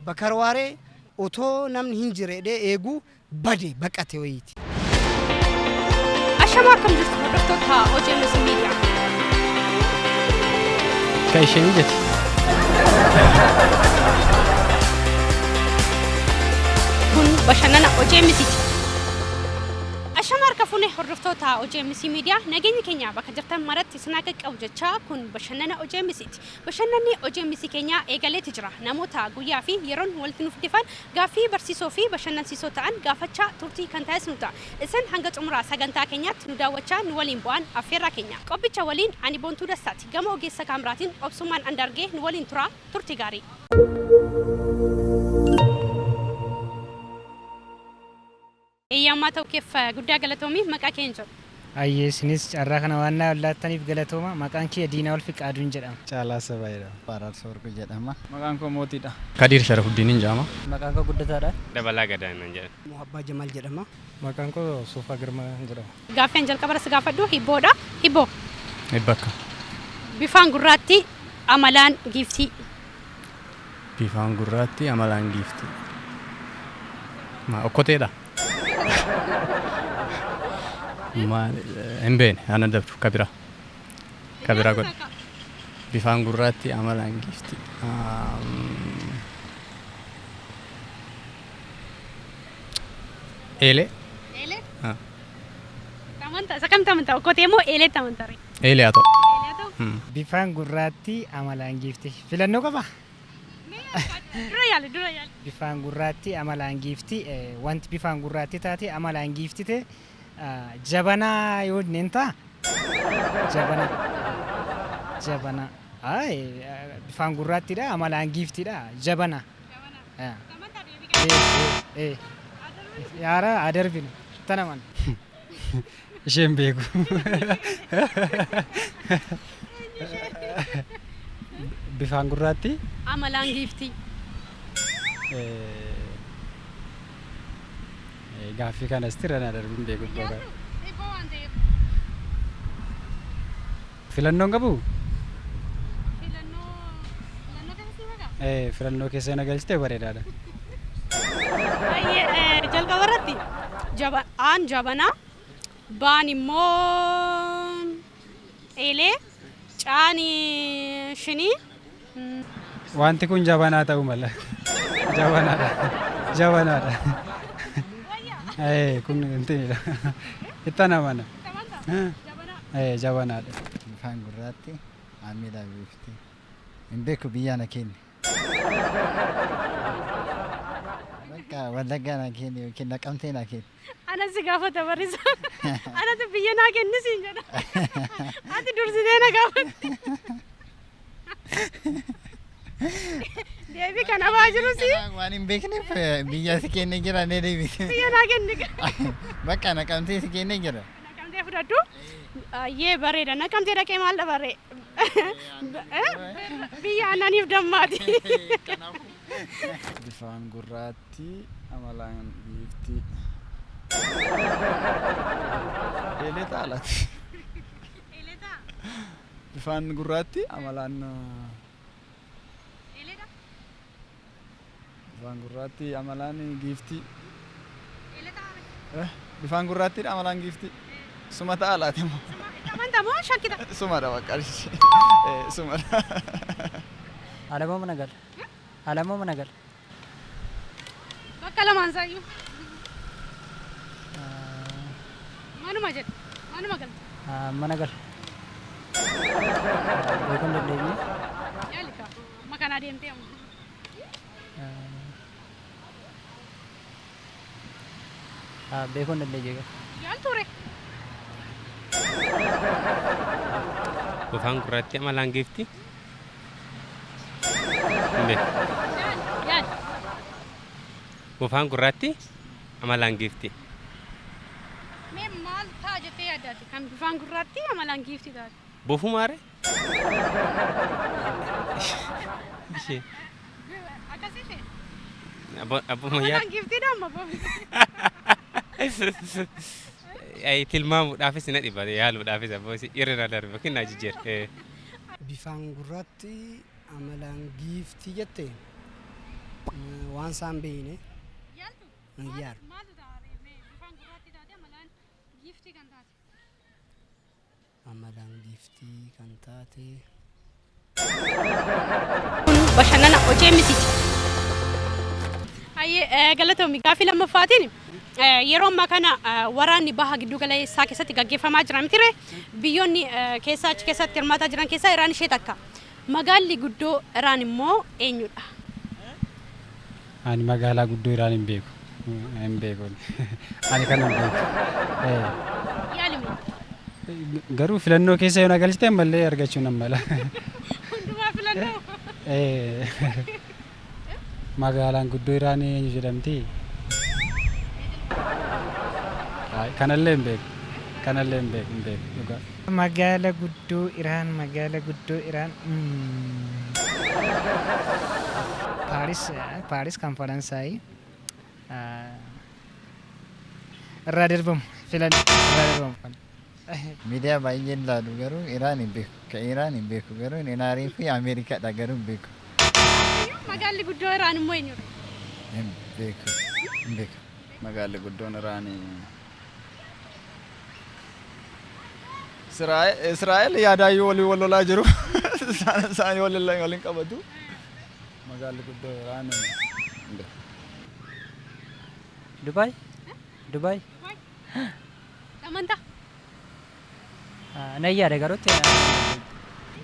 Bakar Waaree otoo namni hin jirre jedhee eeguu bade baqate wayiiti. Ashamaa, akkam jirtu hordoftoota OGMS Miidiyaa? Akka ishee mijate. Kun bashannana OGMS'ti. Ashama, harka fuune hordoftoota OGMS Miidiyaa, nageenyi keenya bakka jirtan maratti isin akka qabu jechaa, kun bashannana OGMS'ti. Bashannanni OGMS keenya eegaleeti jira. Namoota guyyaa fi yeroon walitti nuuf dhufan gaaffii barsiisoo fi bashannansiisoo ta'an gaafachaa turtii kan taasisnu ta'a. Isin hanga xumuraa sagantaa keenyaatti nu daawwachaa nu waliin bu'aan affeerraa keenya. Qophicha waliin ani Boontuu Dastaati. Gama ogeessa kaameraatiin obsummaan andargee nu waliin tura, turtii gaarii. Eeyyammaa ta'uu keef guddaa galatoomii, maqaa keenya jedhu. Ayyee, isinis carraa kana waan na laattaniif galatooma. Maqaan kiyya Diinaa Ol Fiqaaduun jedhama. Caalaa Sabaa jedhama. Araarsa Warquu jedhama. Maqaan koo Mootiidha. Kadiir Sharafuddiniin jedhama. Maqaan koo Guddataadha. Dabalaa Gadaanaan jedhama. Muhabbaa Jamaal jedhama. Maqaan koo Suufaa Girmaa jedhama. Gaaffii jalqaba si gaafadhu hibboodha. Hibboo. Bakka. Bifaan gurraatti, amalaan giiftii. Bifaan gurraatti, amalaan giiftii. Ma okkoteedha. Maal hin beekne, ana dabtu kabira. Kabira godhe. Bifaan gurraatti, amalaan giiftii. Eelee. Eelee? Ah. Amantaa isa kamitti amantaa? Okkotee moo eeleetti amantaa? Eelee haa ta'u. Eelee haa ta'u. Bifaan gurraatti, amalaan giiftii. Filannoo qaba? Dura yaali, dura yaali. Bifaan gurraatti, amalaan giiftii, wanti bifaan gurraatti taate amalaan giiftii ta'e jabanaa yoo jenneen ta'a. Jabanaa. Jabanaa. Ay, bifaan gurraattiidha, amalaan giiftiidha, jabanaa. Ee, yaara adarbinu tana mana. Isheen beeku. Bifaan gurraatti. Amalaan giiftii. Gaaffii kanas tirra na darbiin beeku. Hibboo waan ta'eef. Filannoon qabu? Filannoo keessa si maqaa? Filannoo keessa na galchite bareedaadha. Baay'ee jalqaba irratti aan jabanaa, baan immoo eelee, caan shinii. Wanti kun jabanaa ta'uu mala. Jabanaadha. Jabanaadha. Kun intinidha. Itti amana. Jabanaadha. Bifaan gurraatti, amila bifti. Hin beeku, biyya na kenne. Bakka Wallaggaa na kenne yookiin Naqamtee na kenne. Anas si gaafata barreessa. Anatu biyya naa kenni siin jedha. Ati dursitee na gaafatte. Deebii kana baa jiru si. Waan hin beekneef biyya si kenne jira ne deebise. Biyya naa kenni. Bakka Naqamtee si kenne jira. Naqamtee fudhadhu. Ayyee, bareeda. Naqamtee dhaqee maal dabaree? Biyya aannaniif dammaati. Bifaan gurraatti, amalaan giiftii. Eelee taalaati. Bifaan gurraatti, amalaan, bifaan gurraatti, amalaan giiftii. Bifaan gurraattiidha, amalaan giiftii. Suma ta'a laati immoo. Amantaa moo shakkita? Sumadha bakka. Sumadha. Alamoo mana gala. Alamoo mana gala. Bakka lamaan isaayyuu. Manuma jedhu. Manuma galta. Mana gala. Beekuu hin dandeenye. Yaali kaa. Amma kanaa deemtee amma. Beekuu hin dandeenye. Yaal ture. Bifaan gurraatti, amalaan giiftii. Hin beeku. Yaal. Bifaan gurraatti, amalaan giiftii. Mee maal ta'a jettee yaaddaati? Kan bifaan gurraatti, amalaan giiftii taate. Bofumaare? Ishee. Akkasii ishee. Abbuma yaad. Amalaan giiftiidha amma bofi. Ay, tilmaamuudhaafis na dhiba, yaaluudhaafis abboo irra na darbe yookiin na jijjiire. Bifaan gurraatti, amalaan giiftii jette. Waan isaan beekne. Hin yaalu. Maaltu ta'a bifaan gurraattii taate amalaan giiftii kan taate? Amalaan giiftii kan taate. Kun bashannana hojii mitiiti. Hayyee, galatoomi. Gaaffii lammaffaatiin, yeroo ammaa kana waraanni baha giddu galeessaa keessatti gaggeeffamaa jira mitiree? Biyyoonni keessa achi keessatti hirmaataa jiran keessaa Iraan ishee takka. Magaalli guddoo Iraan immoo eenyudha? Ani magaalaa guddoo Iraan hin beeku. Hin beeku. Ani kana hin beeku. Yaalimi. Garuu filannoo keessa yoo na galchite ammallee argachuu nan mala. Hundumaa filannoo. Magaalaan guddoo Iraan eenyu jedhamti? Kanallee hin beeku. Kanallee hin beeku, hin beeku dhugaa. Magaala guddoo Iraan, magaala guddoo Iraan. Paaris, Paaris kan Faransaayii. Irraa darbamu filan irraa darbamu kan. Miidiyaa baay'een ilaalu garuu Iraan hin beeku. Ka Iraan hin beeku garuu Iraan fi Ameerikaadha garuu hin beeku. Magaalli guddoo Iraan immoo eenyudha? Hin beeku. Hin beeku. Magaalli guddoon Iraan Israa'el yaadaayyuu walii wal lolaa jiru. Isaan waliin qabatu. Magaalli guddoo Iraan hin beeku. Dubaay? Dubaay? Amantaa? Nan yaada garuutti.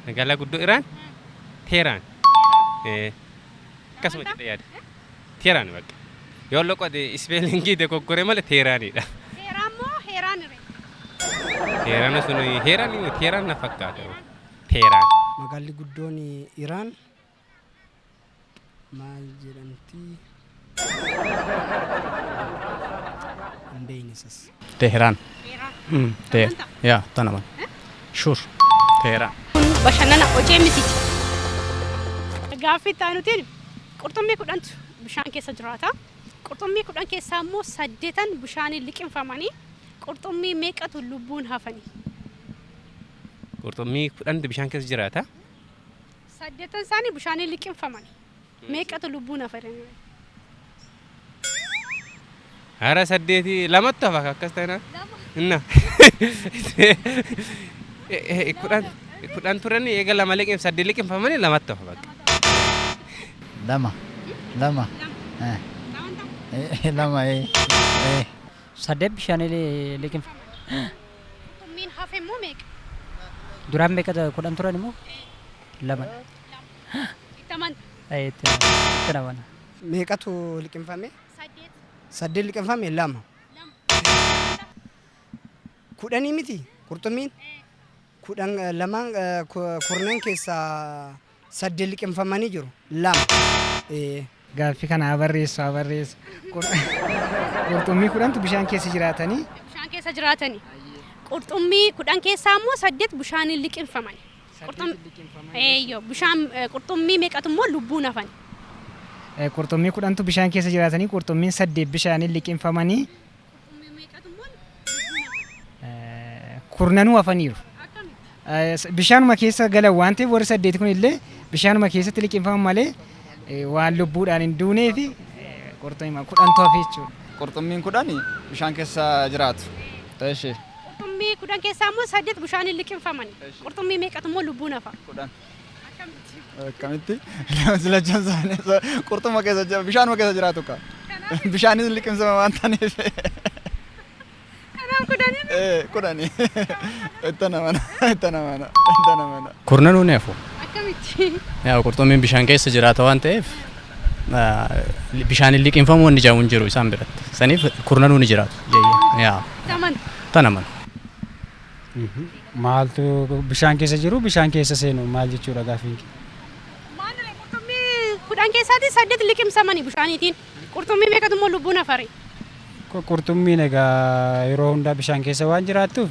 Magaalaa guddoo Iraan? Teheraan. Akkasuma jedhee yaada. Teheraan bakka. Yoo loqote spellingii dogoggoree malee Teheraanidha. Heeraan moo Heeraan irree? Teheraan sun Heeraan Teheraan na fakkaata. Teheraan. Magaalli guddoon Iraan maal jedhamti? Hin beekne isas. Teheraan. Heeraan. Teheraan. Yaa, tana mana. Sure. Teheraan. Kun bashannana hojii mitiiti. Gaaffii itti aanutiin, qurxummii 10tu bishaan keessa jiraata. Qurxummii 10 keessaa immoo saddeetan bishaaniin liqimfamanii, qurxummii meeqatu lubbuun hafanii? Qurxummii 10tu bishaan keessa jiraata. Saddeetan isaanii bishaaniin liqimfamanii. Meeqatu lubbuun hafanii? Hara saddeeti lamatti hafa akkas ta'ina. Inna. 10 10 turan, eega lama liqim saddeet liqimfamanii lamatti hafa bakka. Lama. Lama. Lama. Saddeet bishaanii liqimfama. Qurxummiin hafe immoo meeqa? Duraan meeqa, 10 turan immoo lamadha. Itti amanta? Itti namana. Meeqatu liqimfame? Saddeet. Saddeet liqimfame, lama. Kudhanii miti qurxummiin? 10 lamaan kurnan keessaa saddeet liqimfamanii jiru. Lama. Gaaffii kana haa barreessu, haa barreessu. Qurxummii 10tu bishaan keessa jiraatanii. Bishaan keessa jiraatanii. Qurxummii 10 keessaa immoo saddeet bishaaniin liqimfamani. Eeyyoo, bishaan qurxummii meeqatu immoo lubbuun hafan? Qurxummii 10tu bishaan keessa jiraatanii, qurxummiin saddeet bishaaniin liqimfamanii, kurnanuu hafaniiru. Bishaanuma keessa galan waan ta'eef, warri saddeet kun illee bishaanuma keessatti liqimfaman malee waan lubbuudhaan hin duunee fi qurxummii 10tu hafe jechuudha. Qurxummiin 10 bishaan keessa jiraatu. Eshi. Qurxummii 10 keessaa immoo saddeet bishaaniin liqimfamani. Qurxummii meeqatu immoo lubbuun hafa? 10. Akkamitti? Lachan isaanii qurxumma keessa jira, bishaanuma keessa jiraatu ka. Bishaanis liqimsama waan ta'aniif. Kanaaf kudhanii. Kudhani. Itti namana, itti namana, itti namana. Kurnanuu ni hafu. Akkamitti? Yaa, qurxummiin bishaan keessa jiraata waan ta'eef bishaaniin liqimfamuu wanni jedhamu hin jiru isaan biratti. Saniif kurnanuu ni jiraatu. Yaa. Itti amanta? Tana mana. Maaltu bishaan keessa jiru bishaan keessa seenu maal jechuudha gaaffiin kee? Maalirra, qurxummii 10 keessaatii saddeet liqimsamanii bishaaniitiin. Qurxummii meeqatu immoo lubbuun hafare? Qurxummiin egaa yeroo hundaa bishaan keessa waan jiraattuuf,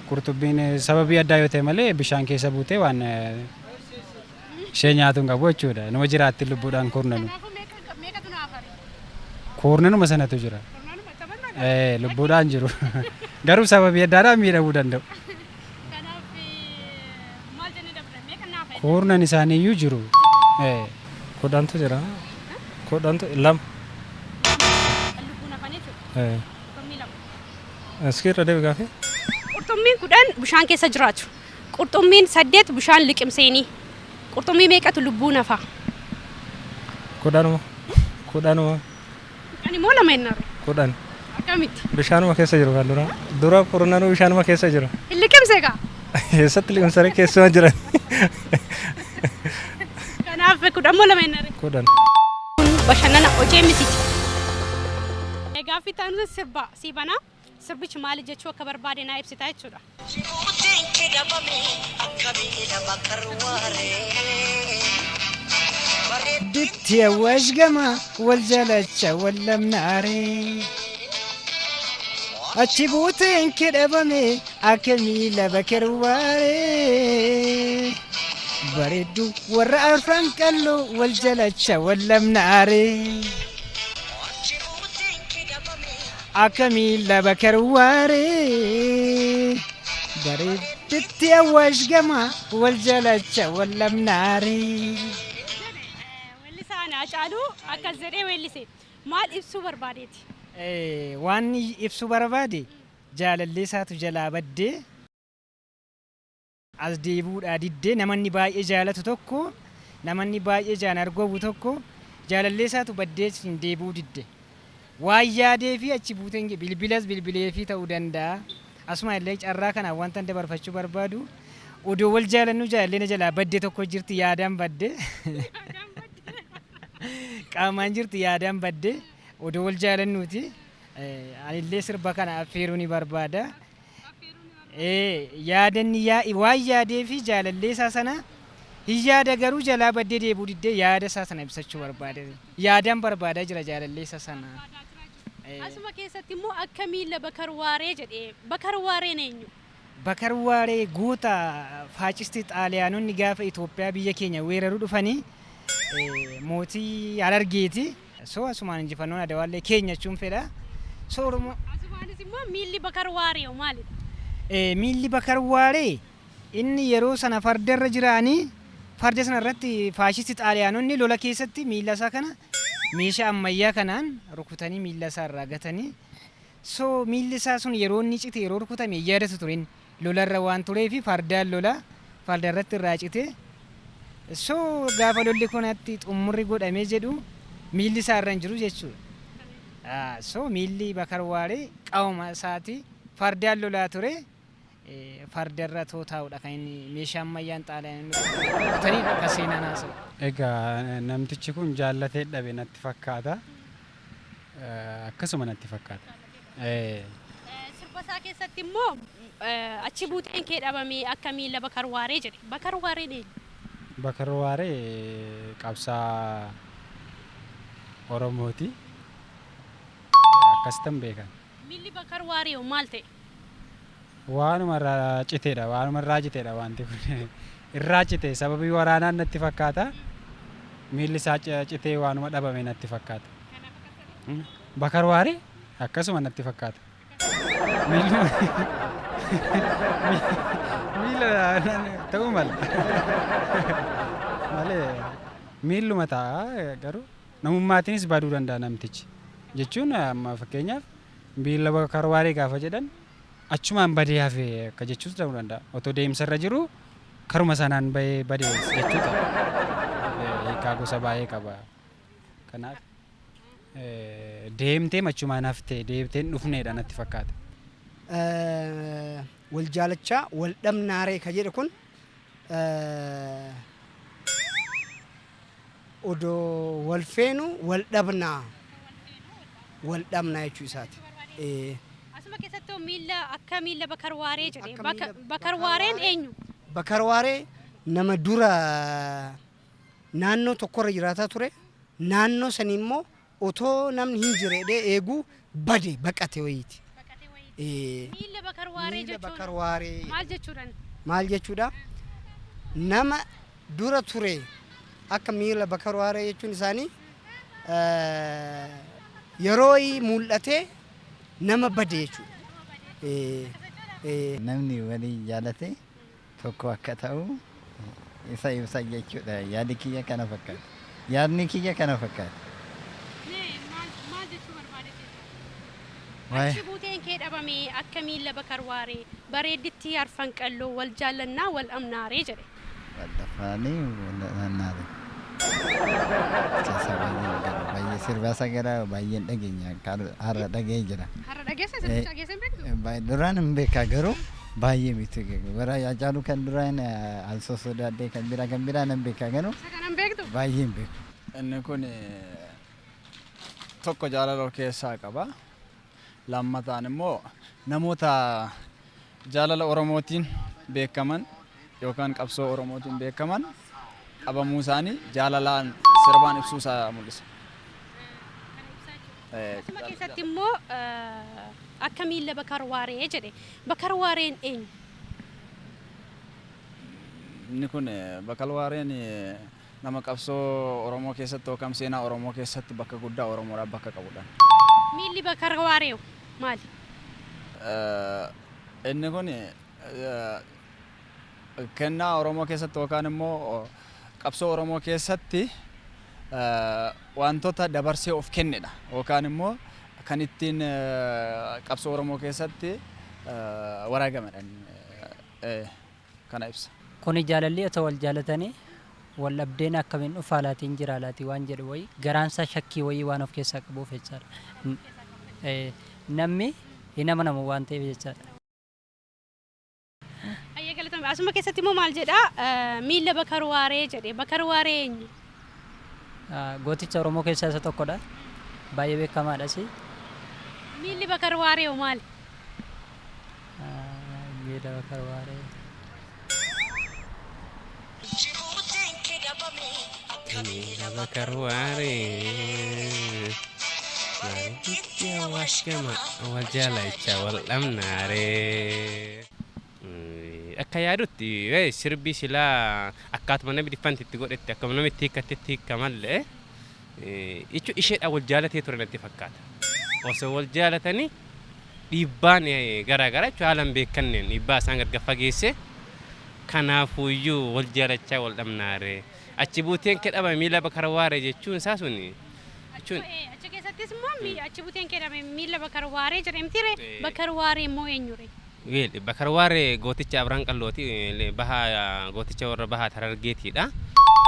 qurxummiin sababii addaa yoo ta'e malee bishaan keessa buutee waan ishee nyaatu hin qabu jechuudha. Nama jiraatti lubbuudhaan kurnanu. Kanaafuu meeqatu na hafare? Kurnanuma sanatu jira. Lubbuudhaan jiru. Garuu sababii addaadhaan miidhamuu danda'u. Kanaaf maal jennee dabre? Meeqa na hafe? Kurnan isaaniiyyuu jiru. 10tu jira. Kudhantu lama. Kan lubbuun hafan jechuudha. Eh. Qurxummii 2. Iski irra deebi gaafii. Qurxummiin 10 bishaan keessa jiraatu. Qurxummiin 8 bishaan liqimseenii. Qurxummii meeqatu lubbuun hafa? Kudhanuma. Kudhanuma. 10 immoo 2 jennaan. 10. Akkamitti? Bishaanuma keessa jiru kan dura. Dura kurnanuu bishaanuma keessa jiru. Hin liqimse egaa. Eessatti liqimsanii keessuma jiran? Kanaaf 10 moo 2 jennaan? 10. Kun bashannana hojii mitiiti. Gaaffii itti aanu sirba sii banaa. Sirbichi maali jechuu akka barbaade naa ibsita jechuudha. Ditti awwaash gama wal jalacha wal lamnaaree. Achi buuteen kee dhabame akka miila bakar waaree. Bareedduu warra arfan qalloo wal jalacha wal lamnaaree. Akka miila bakar waaree. Bareedditti awwaash gama wal jalacha wal lamnaaree. Weellisaan Haacaaluu akkas jedhee weellise. Maal ibsuu barbaadeeti? Waan ibsuu barbaade jaalallee isaatu jalaa baddee as deebi'uudhaa diddee namanni baay'ee jaalatu tokko namanni baay'ee jaan argobu tokko jaalallee isaatu baddee hin deebi'uu didde. Waan yaadee fi achi buuteen bilbilas bilbilee fi ta'uu danda'a. Asuma illee carraa kanaan wanta dabarfachuu barbaadu odoo wal jaalannu jaalallee na jalaa baddee tokko jirti yaadaan badde. Qaamaan jirti yaadaan badde odoo wal jaalannuuti. Anillee sirba kana affeeruu ni barbaada. Yaadanni waan yaadee fi jaalallee isaa sana hin yaada garuu jalaa baddee deebi'uu diddee yaada isaa sana ibsachuu barbaade. Yaadaan barbaadaa jira jaalallee isaa sana. Asuma keessatti immoo akka miila Bakar Waaree jedhee Bakar Waareen eenyu? Bakar Waaree goota faashistii Xaaliyaanonni gaafa Itoophiyaa biyya keenya weeraruu dhufanii mootii Harargeeti. So asumaan injifannoon Adawaallee keenya jechuun fedha. So Oromoo. Asumaanis immoo miilli Bakar Waaree hoo maalidha? Miilli Bakar Waaree inni yeroo sana fardarra jiraanii farda sana irratti faashistii Xaaliyaanonni lola keessatti miilla isaa kana meeshaa ammayyaa kanaan rukutanii miilla isaa irraa gatanii so miilli isaa sun yeroo inni cite yeroo rukutame hin yaadatu ture inni lolarra waan tureef fardaan lola farda irratti irraa cite so gaafa lolli kunatti xummurri godhamee jedhu miilli isaa irra hin jiru jechuudha. So miilli Bakar Waaree qaama isaati fardaan lolaa ture fardarra too taa'udha kan inni meeshaa ammayyaan Xaaliyaanonni rukutanii akka seenaan haasa'u. Egaa namtichi kun jaallatee dhabe natti fakkaata. Akkasuma natti fakkaata. Sirba isaa keessatti immoo achi buuteen kee dhabame akka miila Bakar Waaree jedhe. Bakar Waareen eenyu? Bakar Waaree qabsaa Oromooti. Akkasitan beekan. Miilli Bakar Waaree hoo maal ta'e? Waanuma irraa citeedha. Waanuma irraa citeedha wanti kun. Irraa cite sababii waraanaan natti fakkaata. Miilli isaa citee waanuma dhabame natti fakkaata. Bakar Waaree akkasuma natti fakkaata. Miila ta'uu mala. Malee miilluma ta'a garuu namummaatiinis baduu danda'a namtichi. Jechuun amma fakkeenyaaf miila Bakar Waaree gaafa jedhan achumaan badee hafe akka jechuus ta'uu danda'a. Otoo deemsarra jiru karuma sanaan bahee badee jechuu ta'a. Hiikaa gosa baay'ee qaba. Kanaaf deemtee achumaan haftee deemtee hin dhufneedha natti fakkaata. Wal jaalachaa wal dhabnaaree ka jedhe kun odoo wal feenu wal dhabnaa wal dhabnaa jechuu isaati. Asuma keessatti miila akka miila Bakar Waaree jedhe. Bakar Waareen eenyu? Bakar Waaree nama dura naannoo tokkorra jiraataa ture. Naannoo sanii immoo otoo namni hin jirre eeguu bade baqate wayiiti. Miila Bakar Waaree Miila jechuun Bakar Waaree maal jechuudha? Maal jechuudha? Nama dura ture akka miila Bakar Waaree jechuun isaanii yeroo mul'ate nama bade jechuudha. Namni walii jaalate tokko akka ta'u isa ibsa jechuudha. Yaadi kiyya kana fakkaata. Yaadni kiyya kana fakkaata. Maal jechuu barbaade jechuudha? Waa'ee Achi buuteen kee dhabame akka miila Bakar Waaree bareedditti arfan qalloo wal jaallannaa wal amnaaree jedhe. Afaanii naannaare. Keessa baay'een gara baay'ee sirba isa gara baay'een dhageenya har'a dhagee jira. Har'a dhageessa sirbicha dhageessa hin beektu? Duraan hin beekaa garuu baay'ee miti. Bara Haacaaluu kan duraan alsoo sodaadhee kan biraa kan biraa nan beekaa garuu Isa kana hin beektu? Baay'ee hin beeku. Inni kun tokko jaalala of keessaa qaba. Lammataan immoo namoota jaalala Oromootiin beekaman yookaan qabsoo Oromootiin beekaman qabamuu isaanii jaalalaan sirbaan ibsuu isaa mul'isa. Asuma keessatti immoo akka miila Bakar Waaree jedhe. Bakar Waareen eenyu? Inni kun Bakar Waareen nama qabsoo Oromoo keessatti yookaan seenaa Oromoo keessatti bakka guddaa Oromoodhaaf bakka qabudha. Miilli Bakar Waaree maali? Inni kun kennaa Oromoo keessatti yookaan immoo qabsoo Oromoo keessatti wantoota dabarsee of kennedha yookaan immoo kan ittiin qabsoo Oromoo keessatti wareegamedha kana ibsa. Kuni jaalalli otoo wal jaalatanii wal dhabdeen akkamiin dhufaa laatiin jira laatii waan jedhu wayii garaansaa shakkii wayii waan of keessaa qabuuf jechaadha. Namni hin amanamu waan ta'eef jechaadha. Ayyee galatoomi. Asuma keessatti immoo maal jedhaa? Miila Bakar Waaree jedhe. Bakar Waaree eenyu? Gooticha Oromoo keessaa isa tokkodha. Baay'ee beekamaadhas. Miilli Bakar Waaree hoo maali? Miila Bakar Waaree. Miila Bakar Waaree. Bareedditti awwaash gama wal jaalachaa wal dhabnaaree. Akka yaadutti sirbi silaa akkaatuma namni diffanti itti godhetti akkuma namni itti hiikkatetti hiikamallee jechuun isheedhaan wal jaalatee ture natti fakkaata. Osoo wal jaalatanii dhiibbaan garaa garaa jechuun haala hin beekanneen dhiibbaa isaan gargar fageesse kanaafuyyuu wal jaalachaa wal dhabnaaree. Achi buuteen kee dhabame miila Bakar Waaree jechuun isaa suni jechuun Achi keessattis immoo achi buuteen kee dhabame miila Bakar Waaree jedhamtire. Bakar Waaree immoo eenyure? Well, Bakar Waaree gooticha Abraan Qallooti bahaa gooticha warra bahaa Harargeetiidha.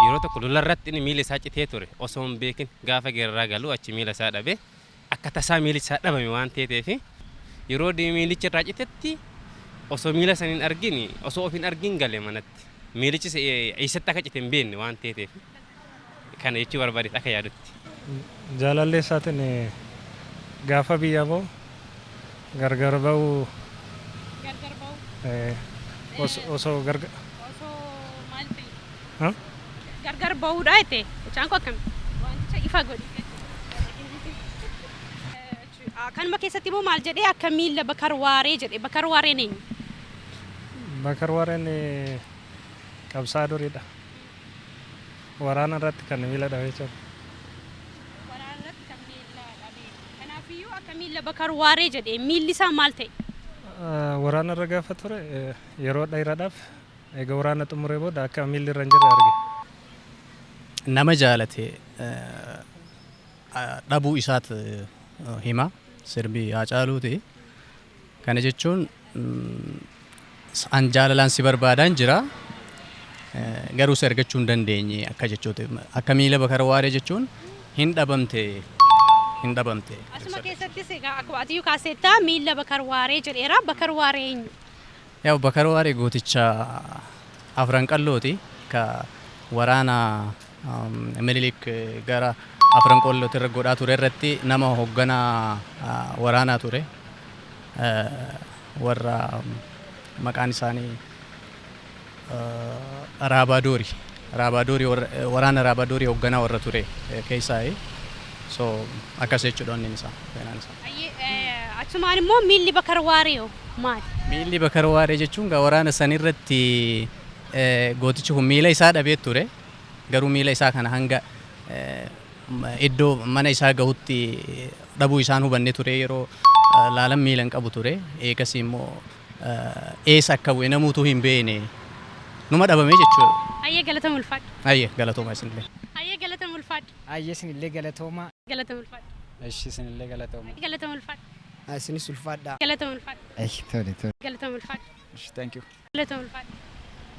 Yeroo tokko lolarratti inni miila isaa citee ture osoo hin beekin gaafa geerraa galu achi miila isaa dhabe akka tasaa miilli isaa dhabame waan ta'eef yeroo miilichi irraa citetti osoo miila san hin argin osoo of hin argin gale manatti. Miilichi eessatti akka cite hin beekne waan ta'eef kana jechuu barbaadeet akka yaadutti. Jaalallee isaatiin gaafa biyya ba'u gargar ba'uu Gargar ba'uu. Osoo gargar Osoo maal ta'e? Ha? Gargar ba'uudha jette. Mucaan koo akkami? Wanticha ifa godhi. Kanuma keessatti immoo maal jedhee akka miila Bakar Waaree jedhe. Bakar Waareen eenyu? Bakar Waareen qabsaa duriidha. Waraana irratti kan miila dhabe jechuudha. Waraana irratti kan miila dhabe. Kanaafiyyuu akka miila Bakar Waaree jedhe miilli isaa maal ta'e? Waraana irra gaafa ture yeroo dheeraadhaaf eega waraana xumuree booda akka miilli irra hin jirre arge. Nama jaalate dhabuu isaat hima sirbi Haacaaluuti. Kana jechuun an jaalalaan si barbaadaan jira garuu si argachuu hin dandeenye akka jechuuti. Akka miila Bakar Waaree jechuun hin dhabamte hin dhabamte. Asuma keessattis egaa akkuma atiyyuu kaasettaa miila Bakar Waaree jedheera. Bakar Waaree eenyu? Yaa Bakar Waaree gooticha Afran Qallooti ka waraana Minilik gara Afran Qallooti irra godhaa ture irratti nama hoogganaa waraanaa ture. Warra maqaan isaanii Raabaadoori. Raabaadoori waraana Raabaadoori hoogganaa warra ture keessaa. So akkas jechuudha inni isaa seenaan isaa. Achumaan immoo miilli Bakar Waaree hoo maali? Miilli Bakar Waaree jechuun gaa waraana san irratti gootichi kun miila isaa dhabee ture. Garuu miila isaa kana hanga iddoo mana isaa gahutti dhabuu isaan hubanne ture yeroo laalan miila hin qabu ture. Eegas immoo eessa akka bu'e namuutuu hin beekne numa dhabame jechuudha. Ayyee galata ulfaadhu. Ayyee galatooma isinillee. Ayyee galata ulfaadhu. Ayyee isinillee galatooma. Galata ulfaadhu. Ishi isinillee galatooma. Galatooma, ulfaadha. Isinis ulfaadhaa. Galatooma, ulfaadha. Eshi, tole tole. Galatooma, ulfaadha. Ishi, thank you. Galatooma, ulfaadha.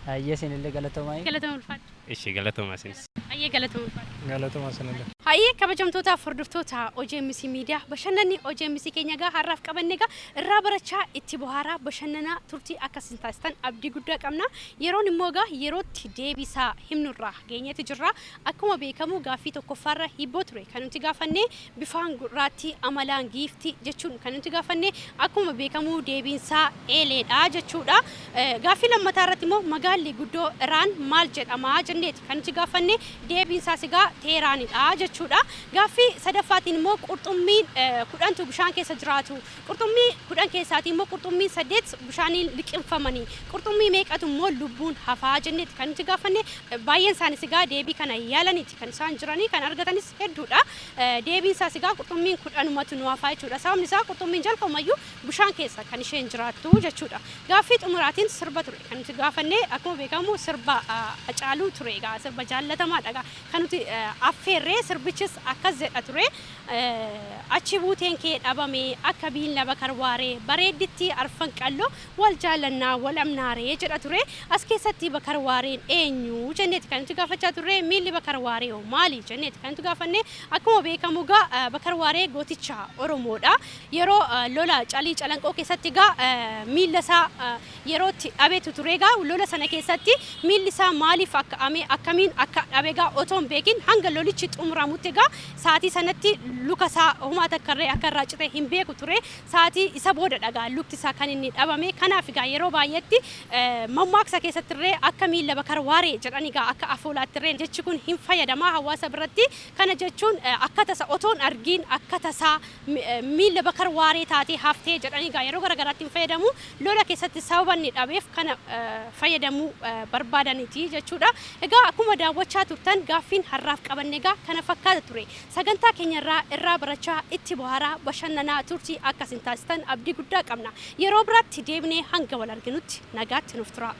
Hayyee, isinillee galatoomaa. Galatooma, ulfaadha. Ishi, galatooma isinis. Hayyee, galatooma, ulfaadha. Galatooma isinillee. Hayyee, kabajamtootaaf hordoftoota OJMC miidiyaa, bashannanni OJMC keenya egaa har'aaf qabanne egaa irraa barachaa, itti bohaaraa, bashannanaa turtii akkasiin taasisan abdii guddaa qabna. Yeroon immoo egaa yerootti deebisaa himnurraa geenyeetu jirra. Akkuma beekamu gaaffii tokkoffaarra hibboo ture kan nuti gaafanne, bifaan gurraatti amalaan giiftii jechuun kan nuti gaafanne, akkuma beekamu deebiinsaa eeleedha jechuudha. Gaaffii lammataa irratti immoo magaalli guddoo Iraan maal jedhama jenneeti kan nuti gaafanne, deebiinsaas egaa Teeraanidha jechuudha. Gaaffii sadaffaatiin immoo qurxummiin 10tu bishaan keessa jiraatu. Qurxummii 10 keessaatii immoo qurxummiin saddeet bishaaniin liqimfamanii. Qurxummii meeqatu immoo lubbuun hafaa jenneeti kan nuti gaafanne. Baay'een isaanis egaa deebii kana yaalaniiti kan isaan jiranii, kan argatanis hedduudha. Deebiin isaas egaa qurxummiin 10matu nu hafaa jechuudha. Sababni isaa qurxummiin jalqabumayyuu bishaan keessa kan isheen jiraattu jechuudha. Gaaffii xumuraatiin sirba ture kan nuti gaafanne, akkuma beekamu sirba Hacaaluu ture egaa, sirba jaallatamaadha egaa kan nuti affeerree, sirbichis akkas jedha ture. Achi buuteen kee dhabame akka biilla Bakar Waaree, bareedditti arfan qalloo wal jaallannaa wal amnaaree jedha ture. As keessatti Bakar Waareen eenyu jenneeti kan nuti gaafachaa turre. Miilli Bakar Waaree hoo maali jenneeti kan nuti gaafanne. Akkuma beekamu egaa Bakar Waaree gooticha Oromoodha. Yeroo lola Calii Calanqoo keessatti egaa miilla isaa yerootti dhabeetu ture. Egaa lola sana keessatti miilli isaa maaliif akka ame, akkamiin akka dhabe egaa otoo hin beekin hanga lolichi xumuramutti egaa sa'aatii sanatti luka isaa homaa takka irree akka irraa cite hin beeku ture. Sa'aatii isa booda egaa lukti isaa kan inni dhabame. Kanaaf egaa yeroo baay'eetti mammaaksa keessatti illee akka miilla Bakar Waaree jedhan egaa akka afoolaatti illee jechi kun hin fayyadamaa hawaasa biratti. Kana jechuun akka tasa otoo hin argiin akka tasaa miilla Bakar Waaree taatee haftee jedhanii egaa yeroo garagaraatti hin fayyadamu. Lola keessatti sababa inni dhabeef kana fayyadamuu barbaadaniiti jechuudha. Egaa akkuma daawwachaa turtan gaaffiin har'aaf qabanne egaa kana fakkaata ture. Sagantaa keenyarraa irraa barachaa, itti bohaaraa, bashannanaa turtii akkasin taasisan abdii guddaa qabna. Yeroo biraatti deebinee hanga wal arginutti nagaatti nuuf tura.